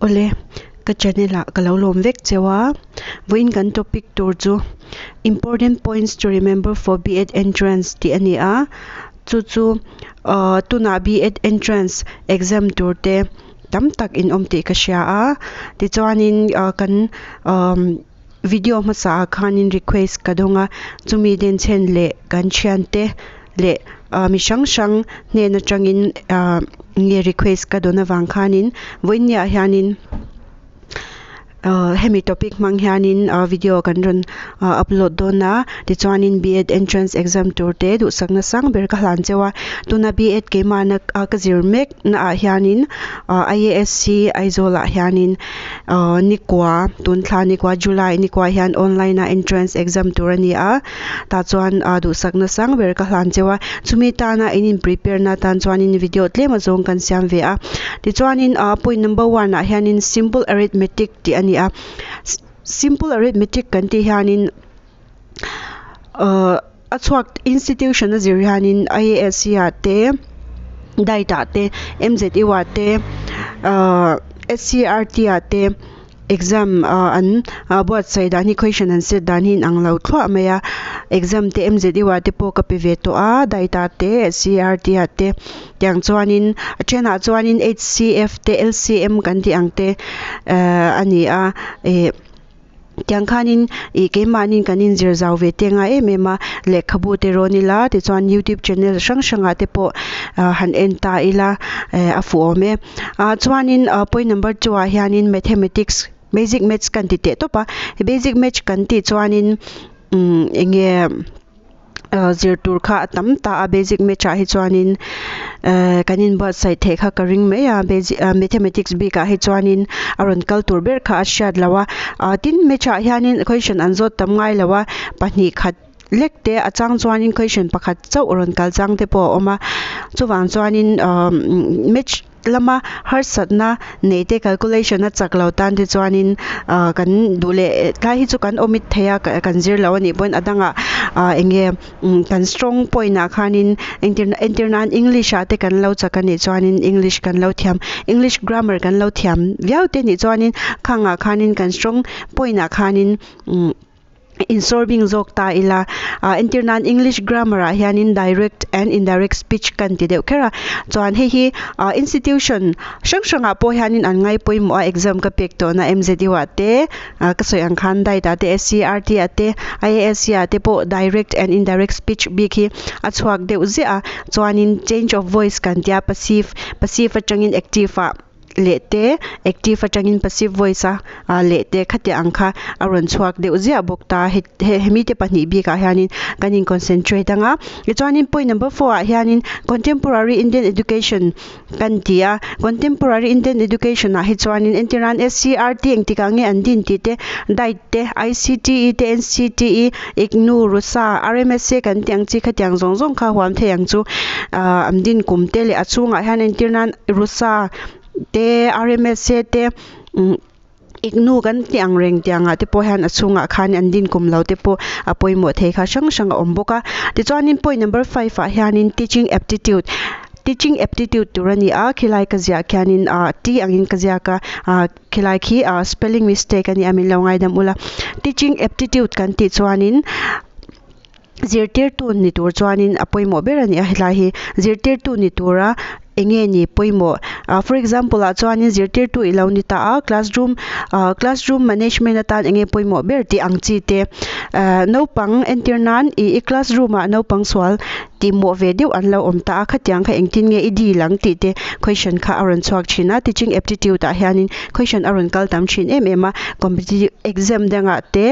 Awle, ka channel ah ka lo lawm vek cheu a, vawiin kan topic tur chu Important points to remember for B.Ed entrance tih a ni a, chu chu ahh tunah B.Ed entrance exam tur te tam tak in awm tih ka hria a, tichuanin ah kan ahh video hmasa ah khanin request ka dawng a, chumi denchhen leh kan thiante leh ah mi hrang hrang hnen atangin ah nge request ka dawn avang khanin vawiinniah hianin ah hemi topic hmang hianin ah video kan rawn ah upload dawn a tichuanin B Ed entrance exam tur te duhsakna sang ber ka hlan cheu a tuna B Ed keimahna a ka zir mek naah hianin ah I A S C Aizawl ah hianin ah nikua tun thla nikua July nikua hian online a entrance exam tur a ni a. Tah chuan ah duhsakna sang ber ka hlan cheu a, chumi tana in in prepare na tan chuanin video tlem azawng kan siam ve a. Tichuanin ah point number one ah hianin simple arithmetic tih a ni a, simple arithmetic kan tih hianin ah a chhuak institution a zir hianin I_A_S_C ah te diet ah te M_Z_U ah te ah S_C_R_T ah te. Exam ah an ah buatsaih dan hi question an set dan hi inang lo thluah mai a exam te M_Z_U ah te pawh ka pe ve tawh a diet ah te S_C_R_T ah te tiang chuanin a thenah chuanin H_C_F te L_C_M kan tih ang te ehh a ni a ih tiang khanin ih keimahni kan inzir zau ve te ngai em em a lehkhabu te rawn ila tichuan youtube channel hrang hrangah te pawh ah han en ta ila eh a fuh awm e. Ah chuanin ah point number two ah hianin mathematics basic maths kan ti teh tawp a basic maths kan tih chuanin umm eng nge ah zir tur kha a tam ta a basic maths ah hi chuanin eh kan inbuatsaih theih kha ka ring mai a basic ah mathematics bik ah hi chuanin a rawn kal tur ber kha a hriat loh a ah tin maths ah hianin question an zawt tam ngai lo a pahnih khat. lek te a chang chuanin question pakhat chauh rawn kal chang te pawh a awm a chuvang chuanin ahh match lama harsatna nei te calculation a chak lo tan te chuanin ahh kan duh leh tlai hi chu kan omit thei a kan zir lo anih pawhin a dangah ah eng nge kan strong point ah khanin entir entir nan english ah te kan lo chak anih chuanin english kan lo thiam english grammar kan lo thiam viau te nih chuanin khang ah khanin kan strong point ah khanin umm. Insawrbing zawk ta ila ah entir nan English grammar ah hianin direct and indirect speech kan ti deuh kher a chuan hei hi ah institution hrang hrangah pawh hianin an ngai pawimawh a exam ka pek tawhna M_Z_U ah te ah ka sawi ang khan diet ah te S_C_R_T ah te I_A_S_C ah te pawh direct and indirect speech bik hi a chhuak deuh ziah a chuanin change of voice kan tia passive passive atangin active ah. leh te active atangin passive voice a ah leh te khatiang ang kha a rawn chhuak deuh ziah bawk ta he hemi te pahnih bikah hianin kan in concentrate anga tichuanin point number four ah hianin contemporary Indian education kan ti a contemporary Indian education ah hi chuanin entirnan S_C_R_T engtikah nge an din tih te diet te I_C_T_E te N_C_T_E I_G_N_U R_U_S_A R_M_S_A kan tih ang chi khatiang zawng zawng kha huam thei ang chu ah an din kum te leh a chhungah hian entirnan R_U_S_A te R_M_S_A te umm I_G_N_U kan tih ang reng tiangah te pawh hian a chhungah khan an din kum lo te pawh a pawimawh thei kha hrang hrang a awm bawk a tichuanin point number five ah hianin teaching aptitude teaching aptitude tur a ni a khilai ka ziah khianin ah T angin ka ziak a ah khilai khi ah spelling mistake a ni a min lo ngaidam ula teaching aptitude kan tih chuanin zirtirtu ni tur chuanin a pawimawh ber a ni a helai hi zirtirtu ni tura eng nge ni pawimawh ah for example ah chuanin zirtirtu i lo ni ta a classroom ah classroom management atan eng nge pawimawh ber tih ang chi te ah naupang entir nan ih i classroom ah naupang sual tihmawh ve deuh an lo awm ta a khatiang kha engtin nge i dil ang tih te question kha a rawn chhuak thin a teaching aptitude ah hianin question a rawn kal tam thin em em a competitive exam dangah te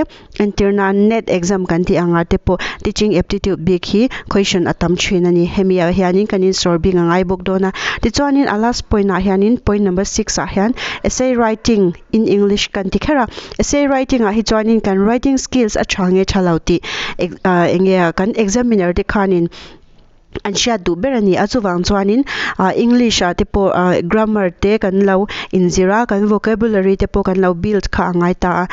entir nan net exam kan tih angah te pawh teaching aptitude bik hi question a tam thin a ni hemi ah hianin kan insawr bik a ngai bawk dawn a tichuanin a last point ah hianin point number six ah hian essay writing in english kan ti kher a essay writing ah hi chuanin kan writing skills a tha nge tha lo tih eng nge kan examiner te khanin. An hriat duh ber a ni a chuvang chuanin ah english ah te pawh ah grammar te kan lo inzir a kan vocabulary te pawh kan lo build kha a ngai ta a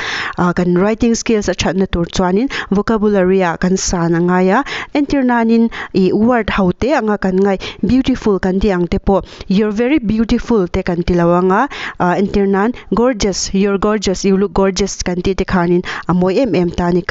ah kan writing skills a thatna tur chuanin vocabulary ah kan san a ngai a entir nanin ih word ho te anga kan ngaih beautiful kan tih ang te pawh you're very beautiful te kan ti lo ang a ah entir nan gorgeous you're gorgeous you look gorgeous kan tih te khanin a mawi em em ta a ni.